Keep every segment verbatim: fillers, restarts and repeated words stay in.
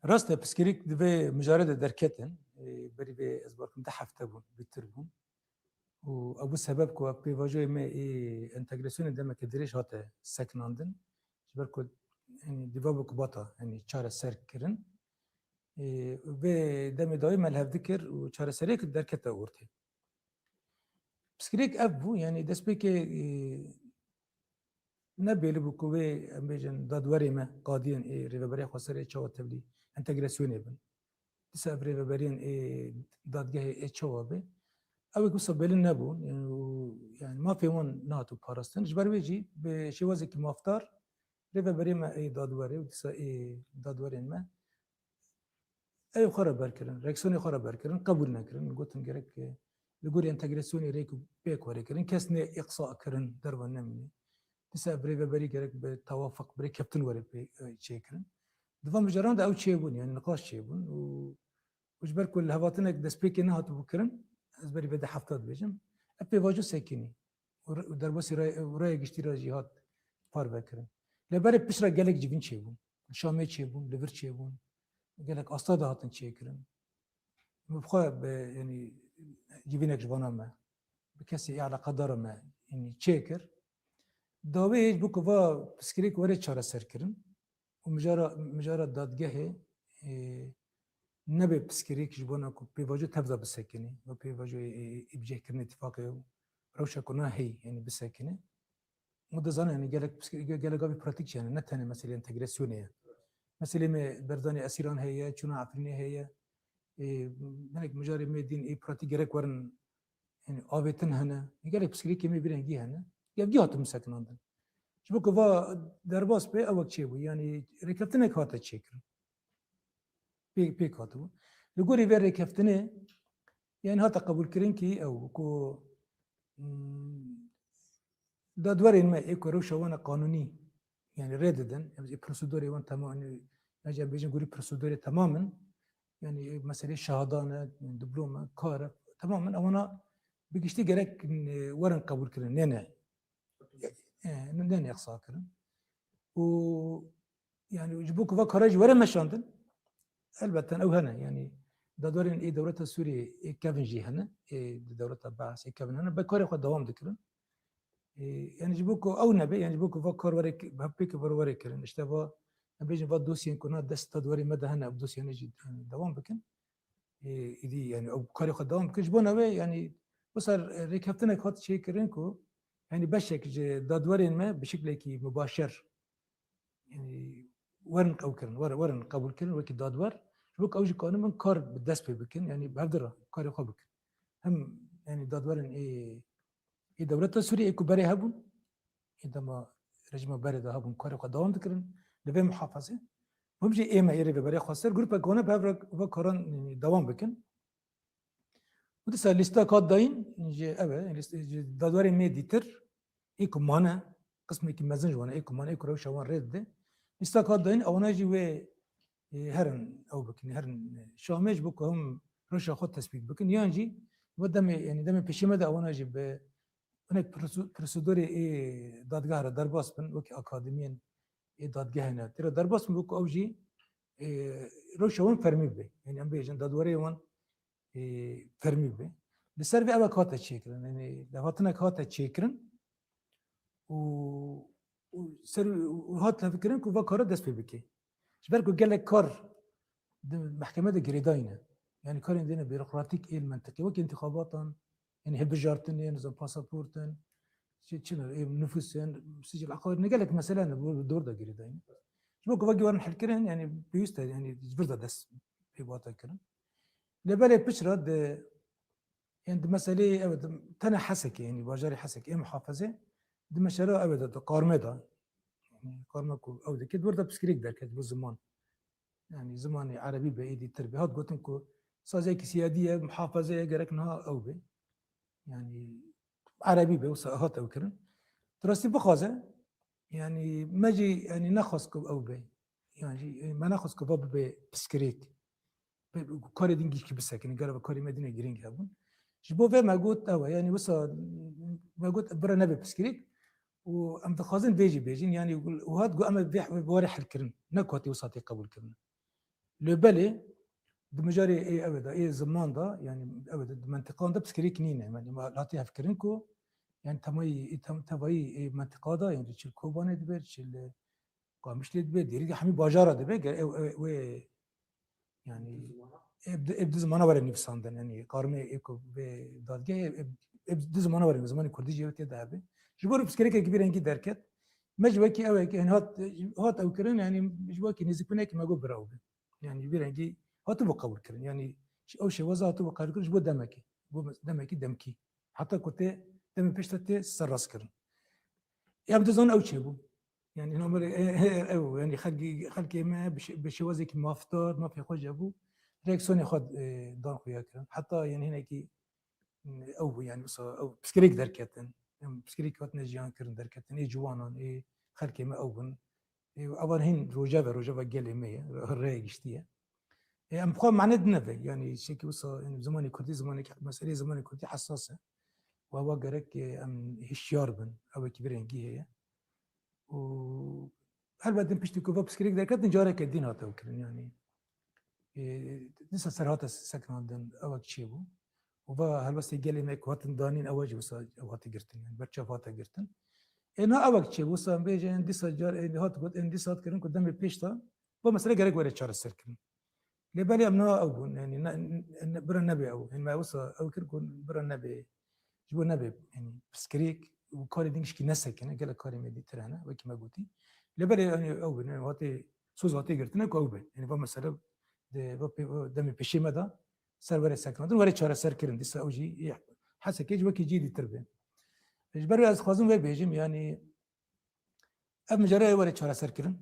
Rast e, piskirîk di vê mijarê de derketin. Ê, berî vê ez bawer dikim du hefte bûn, bêtir bûn. Û ew bû sebeb ku ev pêvajoyê me ê entegrasyonê demeke dirêj hate sekinandin. Ji ber ku, yanî, dîva bû ku bata, yanî, çareser kirin. Ê, vê demê dawî me li hev dikir û çareseriyek derkete ortê. Piskirêk ev bû, yanî destpêkê, ê, ne bêli bû ku wê, em bêjin, dadwerê me, qadiyên ê Rêveberiya Xweser ê çawa tevlî entegrasyonê bin. Dîsa ev rêveberiyên ê dadgehê ê çawa be. Ew ê wisa bêli nebûn, û, yanî, mafê wan nehatibû parastin. Ji ber wê jî bi şêwazekî mafdar rêveberiyê me ê dadwerê û dîsa ê dadwerên me ew xwe re berkirin, reaksiyonê xwe re berkirin, qebûl nekirin. Gotin gerek, e, li gorî entegrasyonê rêk û pêk were kirin. Kes nê îqsa kirin, derve nemîne. Dîsa ev rêveberî gerek bi tewafiq, bi rêkeftin were pê, e, çêkirin. Di van mijaran de ew çêbûn, yanî niqaş çêbûn û, û ji ber ku lihevhatinek destpêkê nehatibû kirin, ez berî vê du hefta dibêjim, ev pêvajo sekinî. Û re-, û derbasî raya, raya giştî re jî hat parvekirin. Lê berê pişt re gelek civîn çêbûn. Li Şamê çêbûn, li vir çêbûn. Gelek asta de hatin çêkirin. Min bi xwe bi, yanî, civînek ji vana me, bi kesê ê eleqedara me, yanî, çêkir. Dawiyê ji bo ku va piskirêk were çareserkirin û mijara, mijara dadgehê, ê, nebe piskirêk ji bona ku pêvajo tev de bisekinî, ve pêvajo ê, ê, ê bicihkirinê tifaqê û rewşa ku na heyî, yanî, bisekine. Û dizane, yanî, gelek piskirêk, ge-, gelek gavî pratîk jî hene, ne tenê meselê entegrasyonê ye. Meselê me berdanê esîran heye, çûna Efrînê heye. Ê, hinek mijarê me dîn ê pratîk gerek werin, yanî, avêtin hene. Gelek piskirêkê me vî rengî hene. Yevgî hatin bisekinandin. Ji bo ku va derbas be, ew wek çêbû. Yanî rêkeftinek hate çêkirin. Pê-, pêk hatibû. Li gorî vê rêkeftinê, yanî, hate qebûlkirin kî ew ku, hmm, dadwerên me ê ku rewşa wan e qanûnî, yanî, rê didin, em ê prosedurê wan temam, yanî, em bêjin gorî prosedurê temam in, yanî, meselê şehadan e, diplom e, kar e, temam in, ewana bi giştî gerek, e, werin qebûlkirin, nê ne, e, nê ne îqsa kirin. Û, yanî, ji bo ku va kara jî were meşandin, elbette ew hene, yanî, dadwerên ê dewleta Sûriyê ê kevin jî hene, ê di dewleta Beas ê kevin hene, bi karê xwe dewam dikirin. Ê, yanî, ji bo ku ew nebe, yanî, ji bo ku va kar were ki-, bi hevpêkê were, were kirin, işte, va, em bêjin, va dosyên ku na dest dadwerê me de hene, ew dosyane jî, e, dewam bikin. Ê, îdî, yanî, ew karê xwe dewam bikin. Ji bo nebe, yanî, wisa rêkeftinek hat çêkirin ku, yanî, beşek ji dadwerên me bi şiklekî mubaşer, yanî, werin qebûlkirin, wer-, werin qebûlkirin wekî dadwer. Ji bo ku ew jî kanibin kar bi dest pê bikin, yanî, bi hev di re karê xwe bikin. Hem, yanî, dadwerên ê, ê dewleta Sûriyê ê ku berê hebûn, ê dema rejîma berê de hebûn, karê xwe dewam dikirin li vê muhafazê. Hûn jî ê me ê Rêveberiya Xweser, grûpek wan e bi hev re va karan, e, dewam bikin. Û dîsa lîstek hat dayîn, ji, ev e, lîst-, ji dadwerê me dîtir, ê ku mane, qismekî mezin ji wan e, ê ku mane, ê ku rewşa wan rê dide. Lîstek hat dayîn, ewana jî wê, e, herin ew bikin, herin, e, Şamê ji bo ku hûn rewşa xwe tespît bikin. Yan jî va demê, yanî demê pêşî me de ewana jî bi hinek prosu-, prosedurê ê dadgeh re derbas bin, wekî akademiyên ê dadgehê ne. Tê re derbas bin, wekî ew jî, e, rewşa wan fermî bibe. Yanî em bêjin dadwerê wan, e, fermî bibe. Li ser vê ev hate çêkirin. Yanî levhatinek hate çêkirin û, û ser, û hat levkirin ku va kara dest pê bike. Ji ber ku gelek kar di mehkeme de girêdayî ne. Yanî karên dê ne bîrokratîk ên mentiqî, wek întîxabatan, yanî hilbijartinê, nizam pasaportin, çi, çi ne, ê nifûsên, sicil eqaid, ne gelek mesele ne, bi dor de girêdayî ne. Ji bo ku vegî werin helkirin, yanî pêwîst e, yanî ji vir de dest pê bate kirin. Lê belê piç re di Yanî di meseleyê ew e, di, tene Hesekê, yanî bajarê Hesekê, ê muhafezê, di meşera ew e de, di qarmê de. Yanî qarme ku ew dike, di wir de piskirêk derket bo ziman. Yanî zimanê erebî be, êdî tir be. Hat gotin ku saziyekî siyadî ye, muhafeze ye, gerek niha ew be. Yanî erebî be, wisa hat ew kirin. Di rastî bixwaze, yanî me jî, yanî nexwest ku ew be. Yanî jî, me nexwest ku va bibe piskirêk. Be-, karê din gişkî bisekine, gere ve karê me dîne girîng hebûn. Ji bo vê me got, ew e, yanî wisa me got, bira nebe piskirêk û em dixwazin vê jî bêjin, yanî û hat got, em ê vê, vê warê helkirin, ne ku hatî wisa tê qebûl kirin. Lê belê di mijarê ê ew de, ê ziman de, yani ew de di mentiqan de piskirêk nîne. Yani ma hatî hevkirin ku yani temayî, ê tem-, tevayî ê mentiqa de, yani çi li Kobanê dibe, çi li Qamişlê dibe, dêrî hemî bajara dibe, ger ew, ew, wê yani ê bi, ê bi du zimana were nivîsandin, yani qarmê ê ku vê dadgehê ê, ê bi du zimana were, zimanê kurdî jî tê de hebe. Ji bo piskirêkekî vî rengî derket. Me ji wekî ew, yani hat, hat ew kirin, yani ji wekî nêzîkbûnekî me got bira ew be. Yani vî rengî hatibû qebûl kirin. Yani ew şêwaza hatibû qebûl kirin ji bo demekê. Bo demekî demkî. Heta ku tê demê pêş de tê serrast kirin. Em dizanin ew çêbû. Yani namberê, e, e, ew, yani xelkî, xelkê me bi şê-, bi şêwazekî mafdar, mafê xwe jebû, reaksiyonê xwe, e, dan xuya kirin. Heta yani hinekî, e, ew bû, yani wisa ew piskirêk derketin. Em piskirêk hatine jiyan kirin, derketin. Ê ciwanan, ê xelkê me ew bin. Ê, evan hîn rojeve, rojeva gelê me ye, rê giştî ye. Ê, em xwe mane dineve, yani şekî wisa, yani zimanê kurdî, zimanê, meseleyê zimanê kurdî hesas e. Û ewa gerek, e, em hişyar bin, ew wekî vî rengî heye. Û helbet din piştî ku va piskirêk derketin, careke din hate ew kirin, yani. Ê, dîsa ser hate sekinandin, ew wek çêbû. Û va helwestê gelê me ku hatin danîn, ew jî wisa ew hate girtin, yani berçav hate girtin. Ê, na ew wek çêbû, wisa em bêjin, dîsa car, ê, hat got, ê, dîsa hat kirin ku demê pêş de va mesele gerek were çareser kirin. Lê belê em niha ew bûn, yani ne, ne, bira nebe ew. Yani me wisa ew kir ku bira nebe, ji bo nebe, yani piskirêk û karê din gişkî nesekine, gelek karê me dîtir hene, wekî me gotî. Lê belê yani ew bin, yani hatê, soz hatê girtine ku ew be. Yani va mesele de, va pê-, va demê pêşê me de ser were sekinandin, were çareser kirin. Dîsa ew jî ê, hesekê ji wekî cî dîtir be. Ji ber wê ez dixwazim vê bêjim, yani ev mijarê were çareser kirin.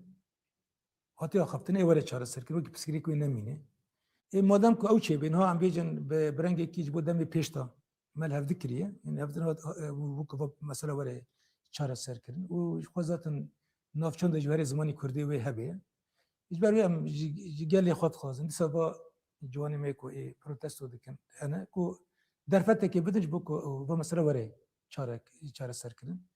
Hatiye axaftinê were çareser kirin, wekî piskirêk wê nemîne. Ê, madem ku ew çêbê, niha em bêjin bi, bi rengekî ji bo demê pêş de me li hev dikiriye. Yani hev din hat, e, wek va mesela were çareser kirin. Û ji xwe zaten navçan de ji herê zimanê kurdî wê hebe. Ji ber wê em ji, ji gelê xwe dixwazin. Dîsa va ciwanê me ku ê protesto dikin, hene ku derfetekê bidin ji bo ku va mesela were çarek-, çareser kirin.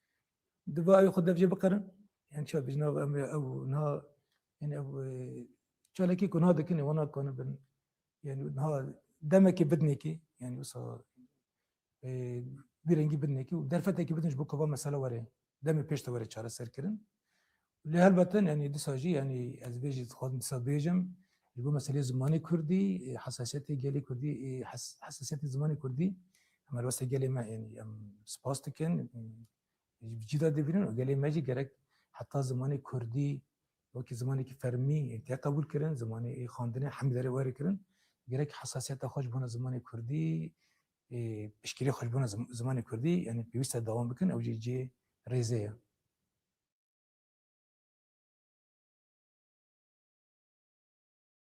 Di va ew xwe dev jê biqerin. Yani çawa bêjin, ev, em, ew niha, yani ew, e, çalakî ku niha dikin, wana kanibin. Yani niha demekê bidinekî, yani wisa, e, vî rengî bidinekî û derfetekî bidin ji bo ku va mesela were, demê pêş de were çareser kirin. Lê helbet yani dîsa jî, yani ez vê jî dixwazim dîsa bêjim, ji bo meseleyê zimanê kurdî, e, hesasiyetê gelê kurdî, e, hes-, hesasiyetê zimanê kurdî, em helwestê gelê me, yani em spas dikin, e, ji cî de dibînin û gelê me jî gerek heta zimanê kurdî wekî zimanekî fermî tê qebûl kirin, zimanê xwendinê hemî derê were kirin. Gerek hesasiyeta xwe ji bona zimanê kurdî, ê, piştgirî xwe ji bona zim-, zimanê kurdî, yani pêwîst e dewam bikin, ew jî cihê rêzê ye.